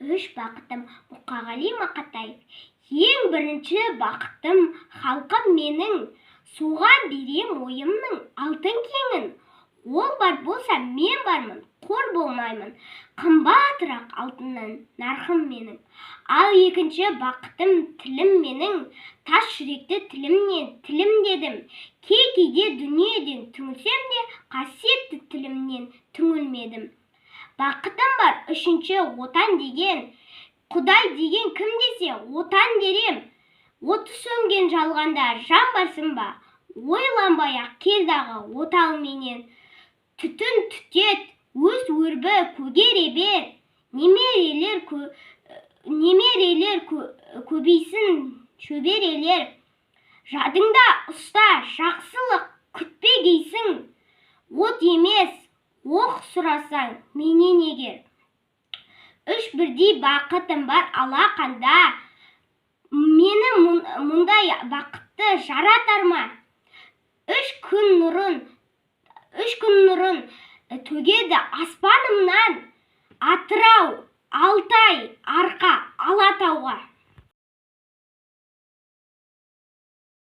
Үш бақытым. Мұқағали Мақатаев. Ең бірінші бақытым — халқым менің. Соған берем ойымның алтын кеңін. Ол бар болса, мен бармын, қор болмаймын. Қымбатырақ алтыннан нарқым менің. Ал екінші бақытым — тілім менің. Тас жүректі тілімнен тілімдедім. Кей кейде дүниеден түңілсем де, қасиетті тілімнен түңілмедім. Бақытым бар үшінші — Отан деген. Құдай деген кім десе, Отан дерем. Оты сөнген жалғанда жан барсың ба? Ойланбай ақ кел дағы отал менен. Түтін түтет, өс, өрбі, көгере бер. Немерелер көбейсін, шөберелер. Жадыңда ұста, жақсылық күтпегейсің. От емес, оқ сұрасаң менен егер. Үш бірдей бақытым бар алақанда. Мені мұндай бақытты жаратар ма? Үш күн нұрын төгеді аспанымнан: Атырау, Алтай, Арқа, Алатауға.